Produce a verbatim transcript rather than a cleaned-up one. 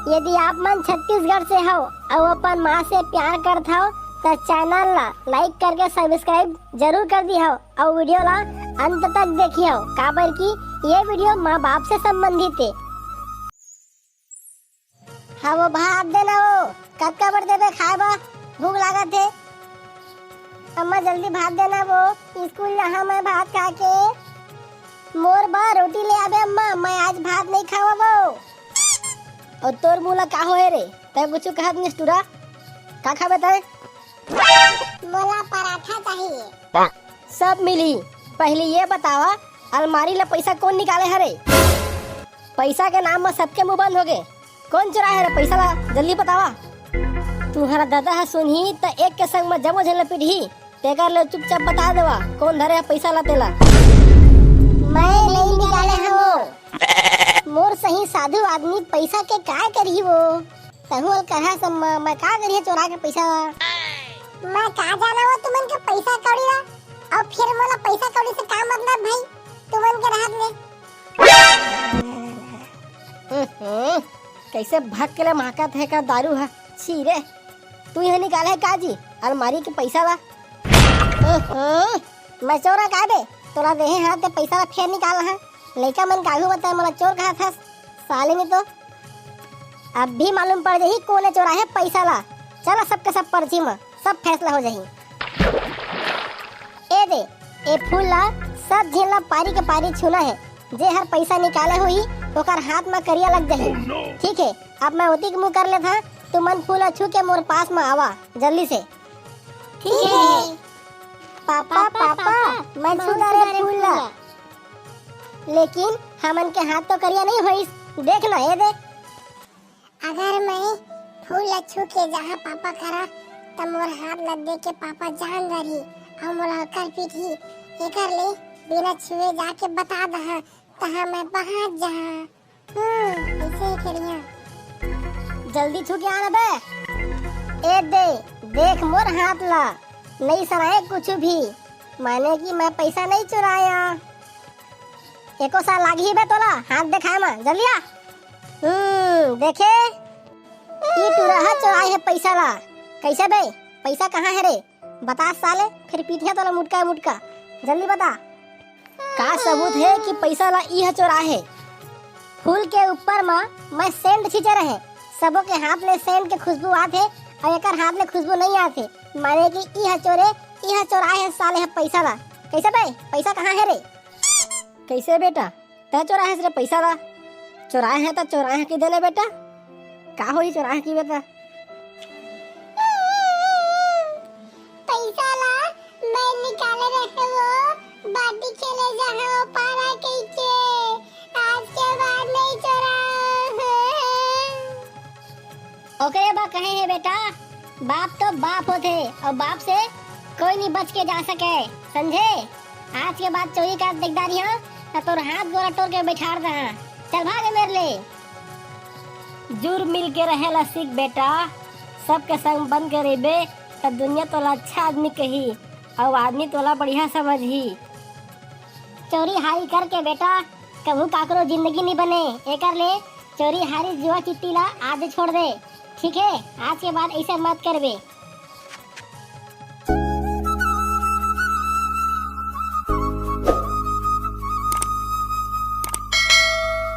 यदि आप मन छत्तीसगढ़ से हव अउ अपन माँ से प्यार करत हव, त चैनल ला लाइक करके सब्सक्राइब जरूर कर दिहव अउ वीडियो ला अंत तक देखिहव, काबर कि ये वीडियो माँ बाप से संबंधित हे। हाँ वो भात देना वो, कतका बर देबे खाए बर, भूख लागत हे। अम्मा जल्दी भात देना वो, स्कूल जाहूँ मैं भात खा के। मोर बर रोटी ले आबे अम्मा, मैं आज भात नहीं खावा वो। अउ तोर मुँह ला का होए रे, तैं कुछु कहत निस टूरा, का खाबे तैं? मोला पराठा चाहिए। सब मिली। पहली ये बतावा, अलमारी ला पैसा कोन निकाले हरे? पैसा के नाम म सबके मुंह बंद होगे। कोन चुराए हरे पैसा ला? जल्दी बतावा। तुम्हारा दादा ह सुनही त एक के संग म जम्मो झन ला पीटही। तेकर ले चुपचाप बता देवा, कोन धरे ह पैसा ला तेला। मैं नहीं निकाले हूँ। मोर सही साधु आदमी पैसा के काय करही वो? तहूँ अल कहा सम्मा, मैं का करिए चोरा के पैसा? मैं का जाना वो तुमन के पैसा कौड़ी ला, अउ फिर मोला पैसा कौड़ी से का मतलब भाई तुमन के रहत ले? हम्म, कैसे भक के ले महकत हे का दारू ह? छी रे, तू यहाँ निकाले हे का जी अलमारी के पैसा ला? हम्म, मैं चोरा का बे? तोला देहे हाथ ते पैसा ला फेर निकाल हा। लइका मन काहू बताए मोला चोर कहा था, साले नहीं तो। अब भी मालूम पड़ जाही कोने चोराहे पैसा ला। चला सबके सब पर्ची म सब फैसला हो जाही। ए दे, ए फूल ला सब झिन ला पारी के पारी छूना हे। जे हर पैसा निकाले होही ओकर हाथ म करिया लग जाही। ठीक हे, अब मैं ओतिक मुंह कर लेथा, तुमन फूल ला छू के मोर पास म आवा जल्दी से। ठीक हे। पापा, पापा, मैं छू डारे फूल ला। लेकिन हमन के हाथ तो करिया नहीं होइस, देख ना ए दे। अगर मैं फूल ला छू के जहाँ पापा करा, त मोर हाथ ला देख के पापा जान डरही अउ मोला ओकर पीटही। एकर ले बिना छुए जाके बता दहा, तहाँ मैं पहुँच जहा। हम्म, ऐसे ही करिया। जल्दी छू के आना बे। ए दे, देख मोर हाथ ला, नहीं सराए कुछ भी, माने कि मैं पैसा नहीं चुराया। एको साल लागही बे तोला हाथ देखाए मा, जल्दी आ। हम्म, देखे, ई टूरा ह चोराए हे पैसा ला। कैसे बे, पैसा कहाँ हे रे? बता साले, फिर पीटिया तोला मुटका मुटका। जल्दी बता। का सबूत हे कि पैसा ला ई ह चोराए हे? फूल के ऊपर मा मैं सेंट छींचे रहे, सबो के हाथ ले सेंट के खुशबू आत हे अउ एकर हाथ ले खुशबू नहीं आत हे, माने कि ई ह चोरे, ई ह चोराए हे साले ह पैसा ला। कैसे बे, पैसा कहाँ हे रे? कैसे बेटा, तै चोराए हस रे पैसा ला? चोराए हे त चोराए हे कि देने बेटा? का होही चोराए हे कि बेटा? पैसा ला मैं निकाले रहे वो, बाटी खेले जहाँ वो पारा कहिके, आज के बाद नहीं चोरा। ओकरे बा कहे हे बेटा, बाप तो बाप होथे अउ बाप से कोई नहीं बच के जा सके, समझे? आज के बाद चोरी का देखदारी हाँ, त तोर हाथ गोड़ा तोड़ के बैठार दहा। चल भाग ए मेर ले। जुर मिल के रहे ला सीख बेटा, सबके संग बन के रहिबे त दुनिया तोला अच्छा आदमी कही अउ आदमी तोला बढ़िया समझही। चोरी हारी करके बेटा कभू काकरो जिंदगी नहीं बने, एकर ले चोरी हारी जुआ चिट्टी ला आज छोड़ दे, ठीक है? आज के बाद ऐसे मत करबे।